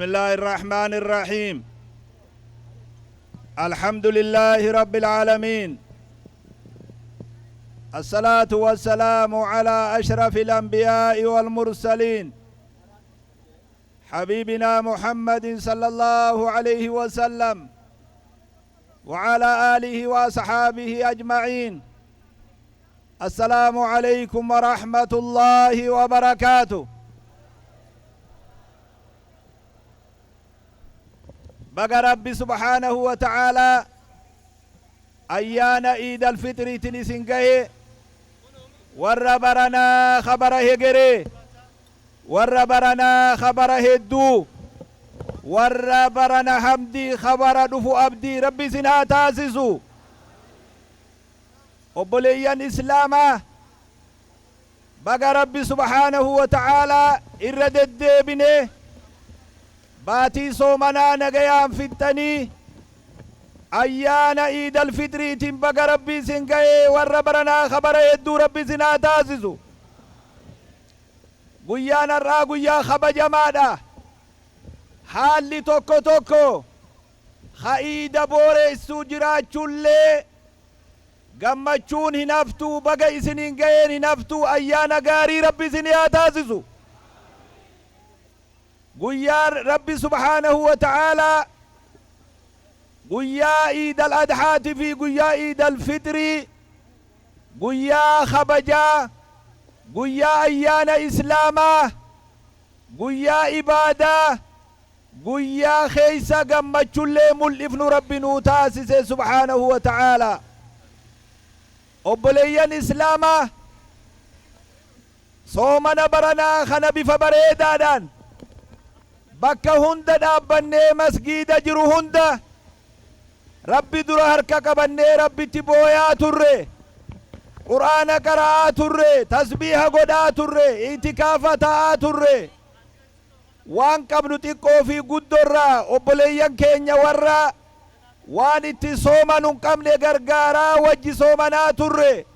بسم الله الرحمن الرحيم. الحمد لله رب العالمين، الصلاة والسلام على أشرف الأنبياء والمرسلين، حبيبنا محمد صلى الله عليه وسلم وعلى آله وأصحابه أجمعين. السلام عليكم ورحمة الله وبركاته. Baga Rabbi subhaanahu wa ta'aalaa ayyaana Iid Alfixriitiin isin gahe. Warra baranaa khabara hegeree, warra baranaa khabara hedduu, warra barana hamdii khabara dhufu abdii Rabbi isin haa taasisu. Obboleeyyan Islaamaa, baga Rabbi subhaanahu wa ta'aalaa irra deddeebine baatii soomanaa nagayaan fixxanii ayyaana Iid Alfixriitiin baga Rabbi isin gahee. Warra baranaa khabara hedduu Rabbi isin haa taasisu. Guyyaan har'aa guyyaa kabajamaadha. Haalli tokko tokko ha iida booreessuu jiraachuullee gammachuun hin haftuu, baga isiniin gaheen hin haftuu. Ayyaana gaarii Rabbi isinii haa taasisu. Guyyaa Rabbi subhaanahu wa ta'aalaa guyyaa Iid al Adhaati fi guyyaa Iid al Fixrii, guyyaa kabajaa, guyyaa ayyaana Islaamaa, guyyaa ibaadaa, guyyaa keessa gammachullee mul'ifnu Rabbi nuu taasise subhaanahu wa ta'aalaa. Obboleeyyan Islaamaa, soomana baranaa kana bifa bareedaadhaan bakka hunda dhaabbannee, masgiida jiru hunda Rabbi dura harka qabannee, Rabbitti booyaa turre, Qur'aana qara'aa turre, tasbiiha godhaa turre, itikaafa ta'aa turre. Waan qabnu xiqqoo fi guddorraa obboleeyyan keenya warra waan itti soomanu hin qabne gargaaraa wajji soomanaa turre.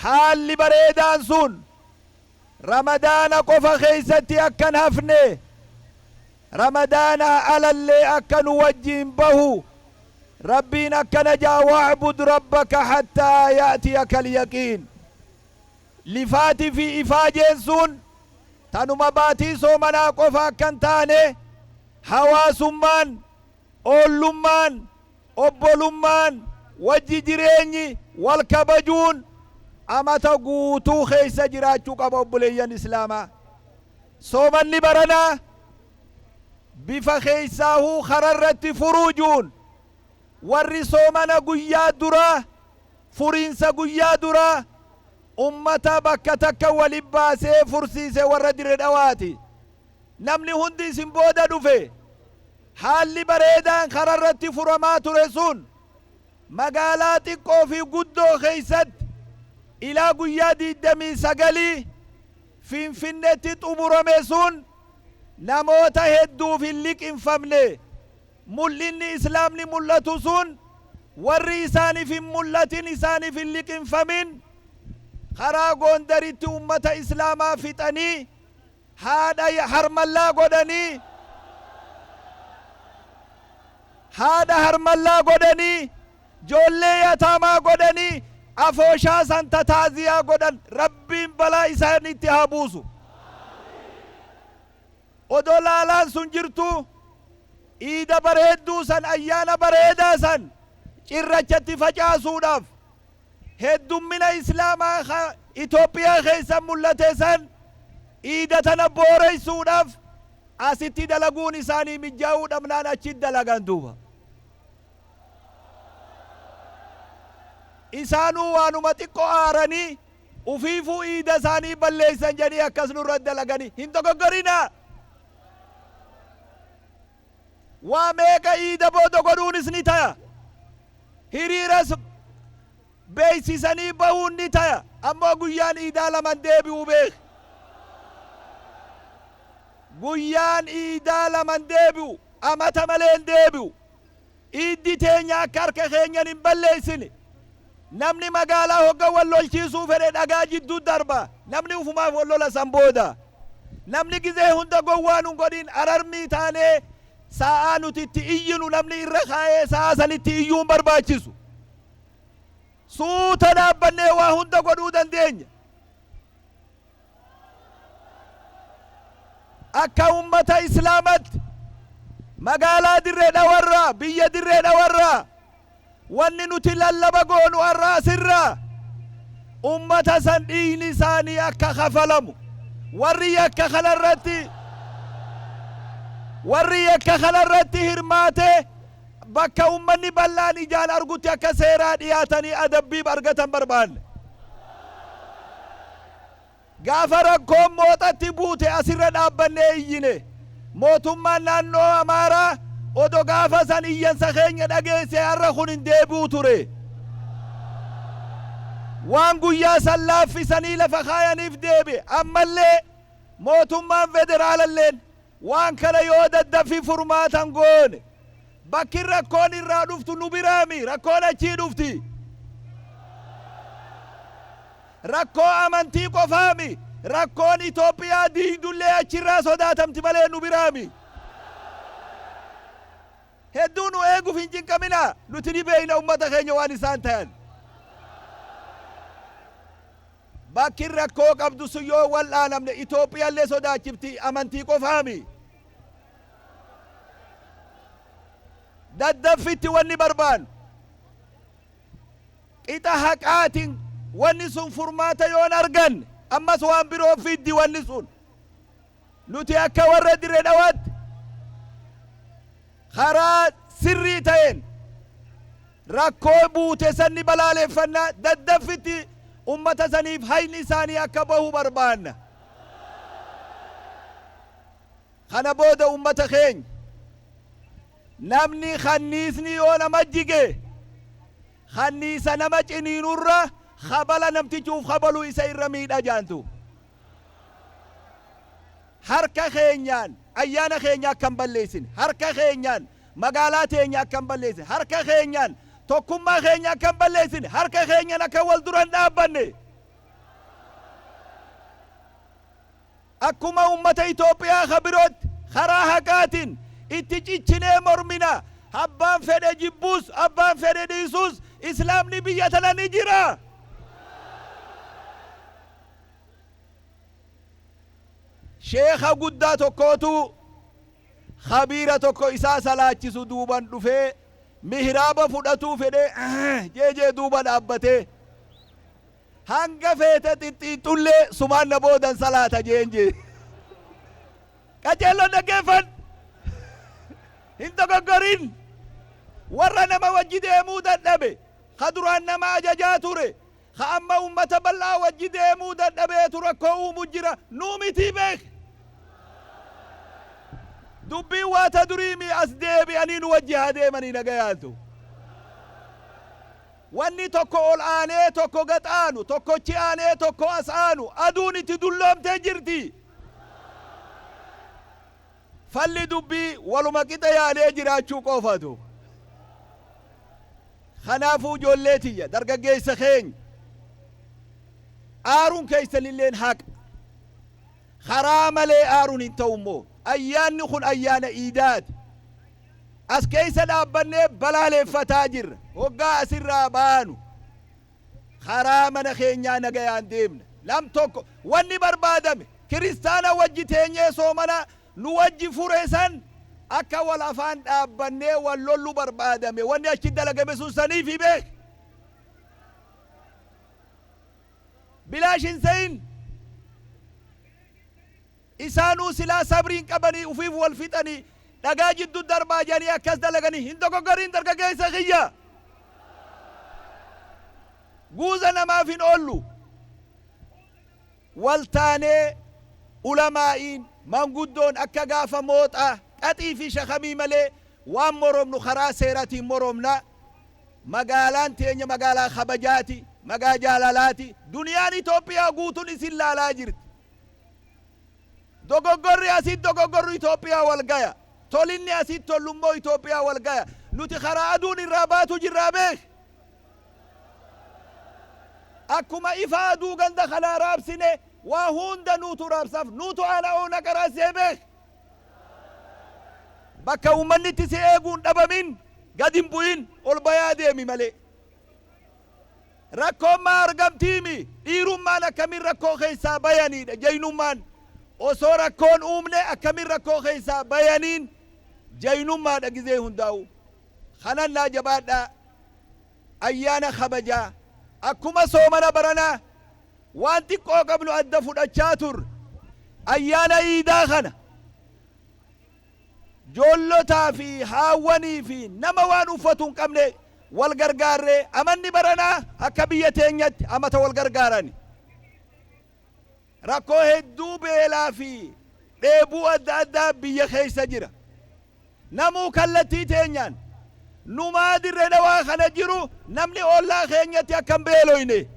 Haalli bareedaan sun Ramadaana qofa keessatti akkan hafne, Ramadaanaa alallee akka nu wajjiin bahu. Rabbiin akkana jaa: "واعبد ربك حتى يأتيك اليقين". Lifaatii fi ifaajeen sun tanuma baatii soomanaa qofa akkan taane, hawaasummaan, oollummaan, obbolummaan, wajji jireenyi, wal kabajuun amata guutuu keessa jiraachuu qaba. Obboleeyyan Islaamaa, soomanni baranaa bifa keessaahuu kararratti furuujuun, warri soomana guyyaa duraa, furiinsa guyyaa duraa ummata bakka takka walin baasee fursiise warra Dire Dhawaati. Namni hundi isin booda dhufe. Haalli bareedaan kararratti furamaa ture sun magaalaa xiqqoo fi guddoo keessatti ilaa guyyaa 29 Finfinnetti xumurame sun namoota hedduuf hin liqinfamne. Mul'inni Islaamni mul'atu sun warri isaaniif hin mul'atin, isaaniif hin liqinfamin, karaa Goondaritti ummata Islaamaa fixanii, haadha harmallaa godhanii, haadha harmallaa godhanii, joollee yataamaa godhanii, afooshaa san tataaziyaa godhan. Rabbiin balaa isaanitti haa buusu. Odoo laalaan sun jirtu, iida bareedduu san, ayyaana bareedaa san cirrachatti facaasuudhaaf, heddummina Islaamaa Itoophiyaa keessa mul'ate san iida tana booreysuudhaaf asitti dalaguun isaanii mijjaa'uu dhabnaan achitti dalagan. Duuba isaanuu waanuma xiqqoo aaranii ufiifuu iida isaanii balleeysan jedhanii akkas nurra dalaganii. Hin dogoggorinaa. Waa meeqa iida booda godhuunis ni taya, hiriiras beeksisanii bahuun ni taya, ammoo guyyaan iidaa laman deebi'u beek. Guyyaan iidaa laman deebi'u, amata malee hin deebi'u. Iiddi teenya akka harka keenyan hin balleessine. Namni magaalaa hogga wal lolchiisuu fedhe dhagaa jidduu darba. Namni ufumaaf wal lola san booda. Namni gizee hunda gowwaa nun godhin. Ararmii taanee sa'aa nuti itti iyyinu namni irra kaa'ee sa'aa sanitti iyyuu hin barbaachisu. Suuta dhaabbannee waa hunda godhuu dandeenya. Akka ummata Islaamatti magaalaa Dirree Dhawarraa, biyya Dirree Dhawarraa, wanni nuti lallaba goonu har'a asirraa, ummata san dhiigni isaanii akka kafalamu, warri yakka kanarratti hirmaate bakka ummanni bal'aan ijaan argutti akka seeraa dhiyaatanii adabbiif argatan barbaanne. Gaafa rakkoon Mooxatti buute asirra dhaabbannee iyyine. Mootummaan naannoo Amaaraa odo gaafa san iyyansa keenya dhageesse, har'a kun hin deebi'u ture. Waan guyyaa san laaffisanii lafa kaayaniif deebi'e. Ammallee mootummaan federaalalleen waan kana yoo daddafii furmaatan goone, bakki rakkoon irraa dhuftu nu biraami, rakkoon achii dhufti. Rakkoo amantii qofaami, rakkoon Itoophiyaa diigdullee achirraa sodaatamti malee nu biraami. Hedduu nu eeguuf hin cinqaminaa, nuti ni beeyna ummata keenya waan isaan tayan. Bakki rakkoo qabdu sun yoo wal'aanamne Itoophiyaallee sodaachifti, amantii qofaami. Daddaffitti wanni barbaannu, qixa haqaatiin wanni sun furmaata yoon arganne, ammas waan biroo fiddi wanni sun. Nuti akka warra Dirre Dhawaatti karaa sirrii ta'een rakkoo buute sanni balaaleffannaa, daddaffitti ummata saniif hayni isaanii akka bahu barbaanna. Kana booda ummata keenya, namni kanniisni yoo nama jige, kanniisa nama ciniinurra kabala namtichuuf kabalu isa irra miidha jaantu. Harka keenyaan ayyaana keenya akka hin balleessine, harka keenyaan magaalaa teenya akka hin balleessine, harka keenyaan tokkummaa keenya akka hin balleessine, harka keenyaan akka wal dura hin dhaabbanne, akkuma ummata Itoophiyaa ka birootti karaa haqaatiin itti cichinee mormina. Abbaan fedhe jibbuus, abbaan fedhe dhiisuus, Islaamni biyya tana ni jira. Sheeka guddaa tokkootu kabiira tokko isaa salaachisu duuban dhufee mihraaba fudhatuu fedhee jeejee duuba dhaabbatee, "Hanga feete xixxiixxullee sumaan na boodan salaata," jeen jee. Qajeelloon dhaggeeffadhu, hin dogoggorin. Warra nama wajji deemuu dadhabe, ka duraan nama ajajaa ture, ka amma ummata bal'aa wajji deemuu dadhabeetu rakkoo uumu jira. Nuu mitii beek. Dubbiin waata duriimi, as deebi'anii nu wajji haa deemanii nagayaantu. Wanni tokko ol aanee tokko gad aanu, tokkochi aanee tokko as aanu, aduun itti dulloomtee jirti. Falli dubbii waluma qixa yaadee jiraachuu qofatu. Kanaafuu ijoollee tiyya, dargaggeessa keenya, aaruun keessanilleen haqa. Karaa malee aaruun hin ta'u immoo. Ayyaanni kun ayyaana iidaati. As keessa dhaabbannee balaaleeffataa jirra. Hoggaa asirraa baanu karaa mana keenyaa nagayaan deemna. Nam tokko wanni barbaadame, kiristaana wajji teenyee soomana nu wajji fure san akka wal afaan dhaabbannee wal lollu barbaadame. Wanni achi dalagame sun saniifi beek. Bilaash hin seyin. Isaanuu silaa sabriin qabanii ufiif wal fixanii dhagaa jiddu darbaa jedhanii akkas dalaganii. Hin dogoggoriin, dargaggeessa kiyya. Guuza namaaf hin oollu. Waltaanee, ulamaa'iin, manguddoon, akka gaafa Mooxaa qaxii fi shakamii malee waan moromnu karaa seeratiin moromna. Magaalaan teenya magaalaa kabajaati, magaa jaalalaati. Duniyaan Itoophiyaa guutuun isin laalaa jirti. Dogoggorri asitti dogoggorri Itoophiyaa wal gaya, tolinni asitti tollummoo Itoophiyaa wal gaya. Nuti karaa aduun irraa baatu jirraa beek. Akkuma ifa aduu ganda kanaa raabsine. Waa hunda nuutu raabsaaf, nuutu haala oona qaraasee beek. Bakka uummanni itti si eeguun dhabamin gad hin bu'in, ol bayaa deemi malee. Rakkoon maa argamtiimi? Dhiirummaan akkamiin rakkoo keessaa bayaniidha. Jaynummaan osoo rakkoon uumne akkamiin rakkoo keessaa bayaniin jaynummaadha gizee hundaa'u. Kanan naa jabaadhaa, ayyaana kabajaa. Akkuma soomana baranaa waan xiqqoo qabnu adda fudhachaa turre, ayyaana iidaa kana joollotaa fi haawwanii fi nama waan uffatu hin qabne wal gargaarree, amanni baranaa akka biyya teenyatti amata wal gargaarani. Rakkoo hedduu, beelaa fi dheebuu adda addaa biyya keessa jira. Namuu kallattii teenyaan numaa Dirree Dhawaa kana jiru namni ollaa keenyatti akka hin beeloyne.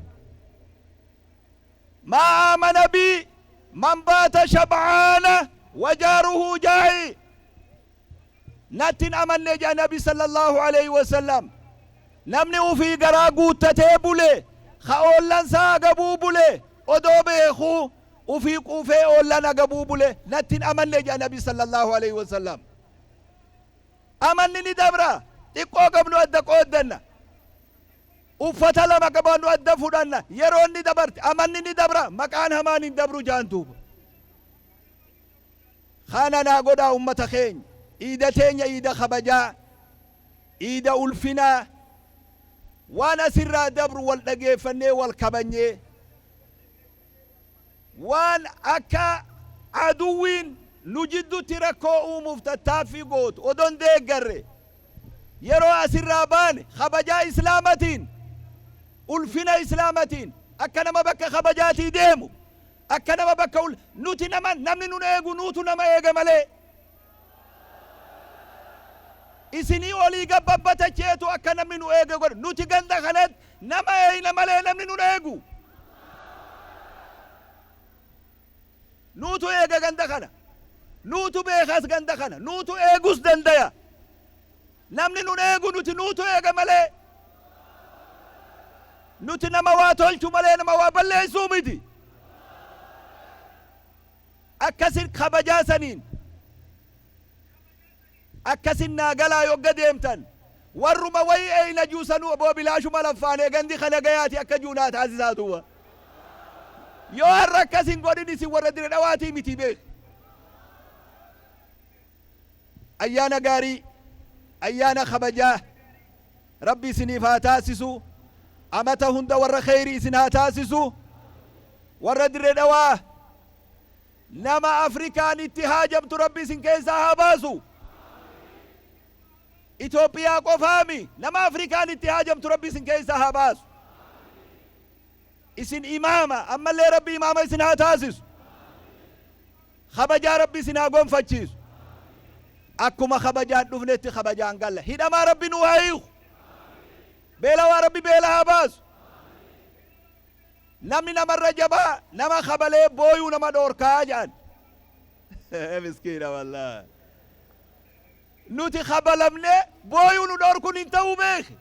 Maa aamana bii man baata shab'aana wajaaruhu jaa'i. Natti hin amanne jedha Nabi sallallahu alayhi wasallam. Namni ufii garaa guuttatee bule, ka oollan isaa agabuu bule, odoo beekuu ufii quufee oollan agabuu bule, natti hin amanne jedha Nabi sallallahu alayhi wasallam. Amanni ni dabra. Xiqqoo qabnu adda qooddanna. Uffata lama qabaannu adda fudhanna. Yeroon ni dabarte. Amanni ni dabra. Maqaan hamaan hin dabru jaan duuba. Kana naa godhaa ummata keenya. Iida teenya iida kabajaa, iida ulfinaa, waan asirraa dabru wal dhageeffannee wal kabanyee, waan akka aduwwiin nu jiddutti rakkoo uumuuf tattaaffii gootu odon deeggarre, yeroo asirraa baane kabajaa Islaamatiin, ulfina Islaamatiin, akka nama bakka kabajaatii deemu, akka nama bakka ul nuti nama namni nun eegu, nuutu nama eega malee. Isinii olii gabbabbatacheetu akka namni nu eege godha. Nuti ganda kanatti nama eeyna malee namni nun eegu. Nuutu eega ganda kana. Nuutu beekas ganda kana. Nuutu eegus dandaya. Namni nun eegu, nuti nuutu eega malee. Nuti nama waa tolchu malee nama waa balleessuu miti. Akkasin kabajaa saniin akkasin naa galaa yogga deemtan, warruma wayi eeyna juu sanuu oboo bilaashuma laffaanee gandi kana gayaati akka juu naa taasisaa duuba. Yoo har'a akkas hin godhin, isin warra Dire Dhawaatii miti beek. Ayyaana gaarii, ayyaana kabajaa Rabbi isiniif haa taasisu. Amata hunda warra kheyrii isin haa taasisu. Warra Dirre Dhawaa nama Afrikaan itti haajamtu Rabbi isin keessaa haa baasu. Itoophiyaa qofaami, nama Afrikaan itti haajamtu Rabbi isin keessaa haa baasu. Isin imaama, ammallee Rabbi imaama isin haa taasisu. Kabajaa Rabbi isin haa gonfachiisu. Akkuma kabajaan dhufnetti kabajaan galla. Hidhamaa Rabbi nuu haa hiiku. Beelawaa Rabbi beela haa baasu. Namni namarra jabaa nama kabalee booyuu nama dhoorkaa jedhan. Miskiina wallaahi. Nuti kabalamnee booyuu nu dhoorkuun hin ta'uu beeki.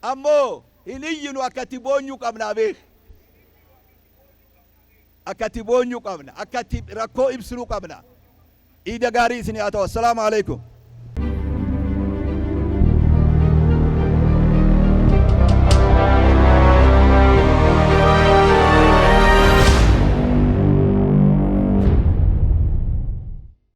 Ammoo hin iyyinu, akkatti boonyuu qabnaa beeki. Akkatti boonyuu qabna. Akkatti rakkoo ibsinuu qabna. Iida gaarii isinii haa ta'u. Assalaamu alaikum.